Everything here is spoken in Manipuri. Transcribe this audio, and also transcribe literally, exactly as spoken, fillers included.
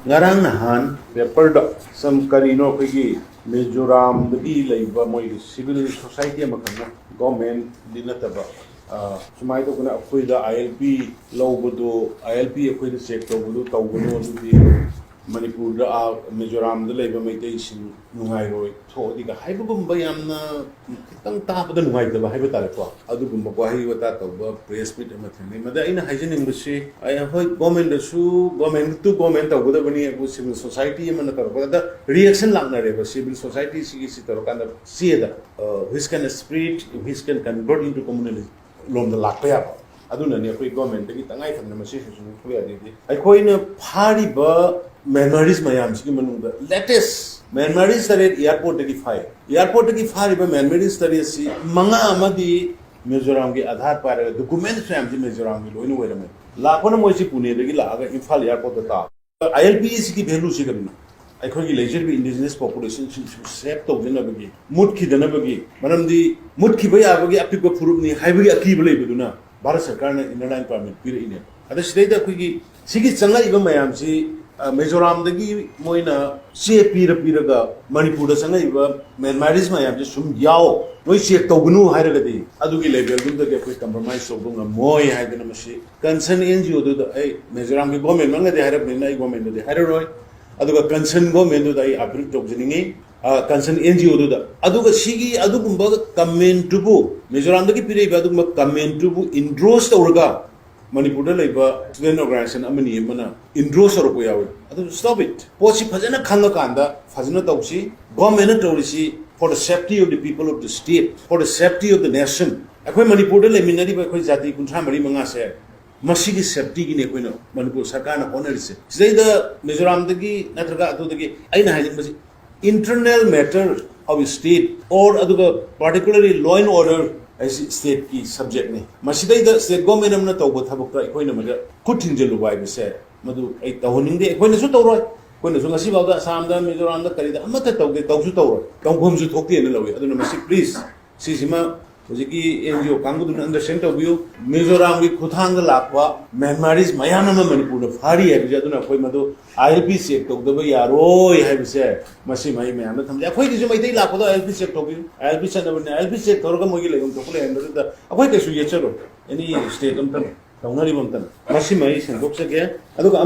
ꯉꯔꯥꯡ ꯅꯍꯥꯟ ꯄꯦꯄꯔꯗ ꯁꯝ ꯀꯔꯤꯅꯣ ꯑꯩꯈꯣꯏꯒꯤ ꯃꯤꯖꯣꯔꯥꯝꯗꯒꯤ ꯂꯩꯕ ꯃꯣꯏꯒꯤ ꯁꯤꯚꯤꯜ ꯁꯣꯁꯥꯏꯇꯤ ꯑꯃꯈꯛꯅ, ꯒꯣꯔꯃꯦꯟꯗꯤ ꯅꯠꯇꯕ, ꯑ, ꯁꯨꯃꯥꯏꯅ ꯇꯧꯗꯅ ꯑꯩꯈꯣꯏꯗ ꯑꯥꯏ ꯑꯦꯜ ꯄꯤ ꯂꯧꯕꯗꯣ, ꯑꯥꯏ ꯑꯦꯜ ꯄꯤ ꯑꯩꯈꯣꯏꯗ ꯆꯦꯛ ꯇꯧꯕꯗꯣ ꯇꯧꯒꯅꯨ, ꯑꯗꯨꯗꯤ ꯃꯅꯤꯄꯨꯔꯗ, ꯑ, ꯃꯤꯖꯣꯔꯥꯝꯗ ꯂꯩꯕ ꯃꯩꯇꯩꯁꯤꯡ ꯅꯨꯡꯉꯥꯏꯔꯣꯏ ꯊꯣꯛꯑꯗꯤꯒ ꯍꯥꯏꯕꯒꯨꯝꯕ ꯌꯥꯝꯅ ꯈꯤꯇꯪ ꯇꯥꯕꯗ ꯅꯨꯡꯉꯥꯏꯇꯕ ꯍꯥꯏꯕ ꯇꯥꯔꯦꯀꯣ, ꯑꯗꯨꯒꯨꯝꯕ ꯋꯥꯍꯩ ꯋꯥꯇꯥ ꯇꯧꯕ ꯄ꯭ꯔꯦꯁ ꯃꯤꯠ ꯑꯃ ꯊꯦꯡꯅꯩ꯫ ꯃꯗ ꯑꯩꯅ ꯍꯥꯏꯖꯅꯤꯡꯕꯁꯤ, ꯑꯩ, ꯍꯣꯏ, ꯒꯣꯔꯃꯦꯟꯗꯁꯨ, ꯒꯣꯔꯃꯦꯟ ꯇꯨ ꯒꯣꯔꯃꯦꯟ ꯇꯧꯒꯗꯕꯅꯤ, ꯑꯩꯈꯣꯏ ꯁꯤꯚꯤꯜ ꯁꯣꯁꯥꯏꯇꯤ ꯑꯃꯅ ꯇꯧꯔꯛꯄꯗ ꯔꯤꯌꯦꯛꯁꯟ ꯂꯥꯛꯅꯔꯦꯕ꯫ ꯁꯤꯚꯤꯜ ꯁꯣꯁꯥꯏꯇꯤꯁꯤꯒꯤꯁꯤ ꯇꯧꯔꯀꯥꯟꯗ ꯆꯦꯗ, which can spread, which can convert into communalism ꯂꯣꯝꯗ ꯂꯥꯛꯄ ꯌꯥꯕ꯫ ꯑꯗꯨꯅꯅꯤ ꯑꯩꯈꯣꯏ ꯒꯣꯔꯃꯦꯟꯗꯒꯤ ꯇꯉꯥꯏ ꯐꯗꯅ ꯃꯁꯤ ꯍꯧꯖꯤꯛ ꯂꯧꯊꯣꯛꯄ ꯌꯥꯗꯦꯗꯤ꯫ ꯑꯩꯈꯣꯏꯅ ꯐꯥꯔꯤꯕ ꯃ꯭ꯌꯥꯟꯃꯥꯔꯤꯁ ꯃꯌꯥꯝꯁꯤꯒꯤ ꯃꯅꯨꯡꯗ latest ꯃ꯭ꯌꯥꯟꯃꯥꯔꯤꯁ ꯇꯔꯦꯠ ꯑꯦꯌꯥꯔꯄꯣꯔꯠꯇꯒꯤ ꯐꯥꯏ꯫ ꯑꯦꯌꯥꯔꯄꯣꯔꯠꯇꯒꯤ ꯐꯥꯔꯤꯕ ꯃ꯭ꯌꯥꯟꯃꯥꯔꯤꯁ ꯇꯔꯦꯠꯁꯤ ꯃꯉꯥ ꯑꯃꯗꯤ ꯃꯤꯖꯣꯔꯥꯝꯒꯤ ꯑꯥꯙꯥꯔ ꯄꯥꯏꯔꯒ ꯗꯣꯀꯨꯃꯦꯟꯠꯁ ꯃꯌꯥꯝꯁꯤ ꯃꯤꯖꯣꯔꯥꯝꯒꯤ ꯂꯣꯏꯅ ꯑꯣꯏꯔꯝꯃꯦ꯫ ꯂꯥꯛꯄꯅ ꯃꯣꯏꯁꯤ ꯄꯨꯅꯦꯗꯒꯤ ꯂꯥꯛꯑꯒ ꯏꯝꯐꯥꯜ ꯑꯦꯌꯥꯔꯄꯣꯔꯠꯇ ꯇꯥꯕ꯫ ꯑꯥꯏ ꯑꯦꯜ ꯄꯤ ꯁꯤꯒꯤ ꯚꯦꯂꯨꯁꯤ ꯀꯔꯤꯅꯣ? ꯑꯩꯈꯣꯏꯒꯤ ꯂꯩꯖꯔꯤꯕ ꯏꯟꯗꯤꯖꯤꯅꯁ ꯄꯣꯄꯨꯂꯦꯁꯟꯁꯤꯡꯁꯤꯕꯨ ꯁꯦꯞ ꯇꯧꯖꯅꯕꯒꯤ, ꯃꯨꯠꯈꯤꯗꯅꯕꯒꯤ, ꯃꯔꯝꯗꯤ ꯃꯨꯠꯈꯤꯕ ꯌꯥꯕꯒꯤ ꯑꯄꯤꯛꯄ ꯐꯨꯔꯨꯞꯅꯤ ꯍꯥꯏꯕꯒꯤ ꯑꯀꯤꯕ ꯂꯩꯕꯗꯨꯅ ꯚꯥꯔꯠ ꯁꯔꯀꯥꯔꯅ ꯏꯟꯅꯔ ꯂꯥꯏꯟ ꯄꯥꯔꯃꯤꯠ ꯄꯤꯔꯛꯏꯅꯦ꯫ ꯑꯗ ꯁꯤꯗꯩꯗ ꯑꯩꯈꯣꯏꯒꯤ ꯁꯤꯒꯤ ꯆꯪꯉꯛꯏꯕ ꯃꯌꯥꯝꯁꯤ, ꯑ, ꯃꯤꯖꯣꯔꯥꯝꯗꯒꯤ ꯃꯣꯏꯅ ꯆꯦ ꯄꯤꯔ ꯄꯤꯔꯒ ꯃꯅꯤꯄꯨꯔꯗ ꯆꯪꯉꯛꯏꯕ ꯃ꯭ꯌꯥꯟꯃꯥꯔꯤꯁ ꯃꯌꯥꯝꯁꯤ ꯁꯨꯝ ꯌꯥꯎ, ꯅꯣꯏ ꯆꯦꯛ ꯇꯧꯒꯅꯨ ꯍꯥꯏꯔꯒꯗꯤ ꯑꯗꯨꯒꯤ ꯂꯦꯚꯦꯜꯗꯨꯗꯒꯤ ꯑꯩꯈꯣꯏ ꯀꯝꯄ꯭ꯔꯣꯃꯥꯏꯁ ꯇꯧꯕ ꯉꯝꯃꯣꯏ ꯍꯥꯏꯗꯅ ꯃꯁꯤ ꯀꯟꯁꯔꯟ ꯑꯦꯟ ꯖꯤ ꯑꯣꯗꯨꯗ, ꯑꯩ ꯃꯤꯖꯣꯔꯥꯝꯒꯤ ꯒꯣꯔꯃꯦꯟꯃꯛꯅꯗꯤ ꯍꯥꯏꯔꯛꯄꯅꯤꯅ ꯑꯩ ꯒꯣꯔꯃꯦꯟꯗꯗꯤ ꯍꯥꯏꯔꯔꯣꯏ꯫ ꯑꯗꯨꯒ ꯀꯟꯁꯔꯟ ꯒꯣꯔꯃꯦꯟꯗꯨꯗ ꯑꯩ ꯑꯄꯤꯜ ꯇꯧꯖꯅꯤꯡꯉꯤ, ꯀꯟꯁꯔꯟ ꯑꯦꯟ ꯖꯤ ꯑꯣꯗꯨꯗ꯫ ꯑꯗꯨꯒ ꯁꯤꯒꯤ ꯑꯗꯨꯒꯨꯝꯕ ꯀꯃꯦꯟꯇꯨꯕꯨ, ꯃꯤꯖꯣꯔꯥꯝꯗꯒꯤ ꯄꯤꯔꯛꯏꯕ ꯑꯗꯨꯒꯨꯝꯕ ꯀꯃꯦꯟꯇꯨꯕꯨ ꯏꯟꯗꯣꯔꯁ ꯇꯧꯔꯒ ꯃꯅꯤꯄꯨꯔꯗ ꯂꯩꯕ ꯁ꯭ꯇꯨꯗꯦꯟ ꯑꯣꯔꯒꯅꯥꯏꯖꯦꯁꯟ ꯑꯃꯅꯤ ꯑꯃꯅ ꯏꯟꯗꯣꯔꯁ ꯇꯧꯔꯛꯄ ꯌꯥꯎꯏ꯫ ꯑꯗꯨ stop it꯫ ꯄꯣꯠꯁꯤ ꯐꯖꯅ ꯈꯪꯉꯀꯥꯟꯗ ꯐꯖꯅ ꯇꯧꯁꯤ꯫ ꯒꯣꯔꯃꯦꯟꯅ ꯇꯧꯔꯤꯁꯤ for the safety of the people of the state, for the safety of the nation꯫ ꯑꯩꯈꯣꯏ ꯃꯅꯤꯄꯨꯔꯗ ꯂꯩꯃꯤꯟꯅꯔꯤꯕ ꯑꯩꯈꯣꯏ ꯖꯥꯇꯤ ꯀꯨꯟꯊ꯭ꯔꯥ ꯃꯔꯤ ꯃꯉꯥꯁꯦ ꯃꯁꯤꯒꯤ ꯁꯦꯐꯇꯤꯒꯤꯅꯤ ꯑꯩꯈꯣꯏꯅ ꯃꯅꯤꯄꯨꯔ ꯁꯔꯀꯥꯔꯅ ꯍꯣꯠꯅꯔꯤꯁꯦ꯫ ꯁꯤꯗꯩꯗ ꯃꯤꯖꯣꯔꯥꯝꯗꯒꯤ ꯅꯠꯇ꯭ꯔꯒ ꯑꯗꯨꯗꯒꯤ ꯑꯩꯅ ꯍꯥꯏꯅꯤꯡꯕꯁꯤ, internal matter of state or ꯑꯗꯨꯒ particularly law and order ꯍꯥꯏꯁꯤ ꯁ꯭ꯇꯦꯠꯀꯤ ꯁꯕꯖꯦꯛꯅꯤ꯫ ꯃꯁꯤꯗꯩꯗ ꯁ꯭ꯇꯦꯠ ꯒꯣꯔꯃꯦꯟ ꯑꯃꯅ ꯇꯧꯕ ꯊꯕꯛꯇ ꯑꯩꯈꯣꯏꯅ ꯃꯗ ꯈꯨꯠ ꯊꯤꯟꯖꯤꯜꯂꯨꯕ ꯍꯥꯏꯕꯁꯦ, ꯃꯗꯨ ꯑꯩ ꯇꯧꯍꯟꯅꯤꯡꯗꯦ꯫ ꯑꯩꯈꯣꯏꯅꯁꯨ ꯇꯧꯔꯣꯏ꯫ ꯑꯩꯈꯣꯏꯅꯁꯨ ꯉꯁꯤꯐꯥꯎꯗ ꯑꯁꯥꯝꯗ, ꯃꯤꯖꯣꯔꯥꯝꯗ, ꯀꯔꯤꯗ ꯑꯃꯠꯇ ꯇꯧꯗꯦ, ꯇꯧꯁꯨ ꯇꯧꯔꯣꯏ꯫ ꯇꯧꯐꯝꯁꯨ ꯊꯣꯛꯇꯦꯅ ꯂꯧꯏ꯫ ꯑꯗꯨꯅ ꯃꯁꯤ please, ꯁꯤꯁꯤꯃ ꯍꯧꯖꯤꯛꯀꯤ ꯑꯦꯟ ꯖꯤ ꯑꯣ ꯀꯥꯡꯕꯨꯗꯨꯅ ꯑꯟꯗꯔꯁ꯭ꯇꯦꯟ ꯇꯧꯕꯤꯌꯨ꯫ ꯃꯤꯖꯣꯔꯥꯝꯒꯤ ꯈꯨꯊꯥꯡꯗ ꯂꯥꯛꯄ ꯃ꯭ꯌꯥꯟꯃꯥꯔꯤꯁ ꯃꯌꯥꯝ ꯑꯃ ꯃꯅꯤꯄꯨꯔꯗ ꯐꯥꯔꯤ ꯍꯥꯏꯕꯁꯦ, ꯑꯗꯨꯅ ꯑꯩꯈꯣꯏ ꯃꯗꯨ ꯑꯥꯏ ꯑꯦꯜ ꯄꯤ ꯆꯦꯛ ꯇꯧꯗꯕ ꯌꯥꯔꯣꯏ ꯍꯥꯏꯕꯁꯦ ꯃꯁꯤꯃ ꯑꯩ ꯃꯌꯥꯝꯗ ꯊꯝꯖꯩ꯫ ꯑꯩꯈꯣꯏꯒꯤꯁꯨ ꯃꯩꯇꯩ ꯂꯥꯛꯄꯗꯣ ꯑꯥꯏ ꯑꯦꯜ ꯄꯤ ꯆꯦꯛ ꯇꯧꯕꯤꯌꯨ꯫ ꯑꯥꯏ ꯑꯦꯜ ꯄꯤ ꯆꯠꯅꯕꯅꯤꯅ ꯑꯥꯏ ꯑꯦꯜ ꯄꯤ ꯆꯦꯛ ꯇꯧꯔꯒ ꯃꯣꯏꯒꯤ ꯂꯩꯐꯝ ꯊꯣꯛꯄ ꯂꯩꯍꯟꯕꯗꯨꯗ ꯑꯩꯈꯣꯏ ꯀꯩꯁꯨ ꯌꯦꯠꯆꯔꯣꯏ꯫ ꯑꯦꯅꯤ ꯁ꯭ꯇꯦꯠ ꯑꯝꯇꯅ ꯇꯧꯅꯔꯤꯕ ꯑꯝꯇꯅ꯫ ꯃꯁꯤꯃ ꯑꯩ ꯁꯦꯡꯗꯣꯛꯆꯒꯦ꯫ ꯑꯗꯨꯒ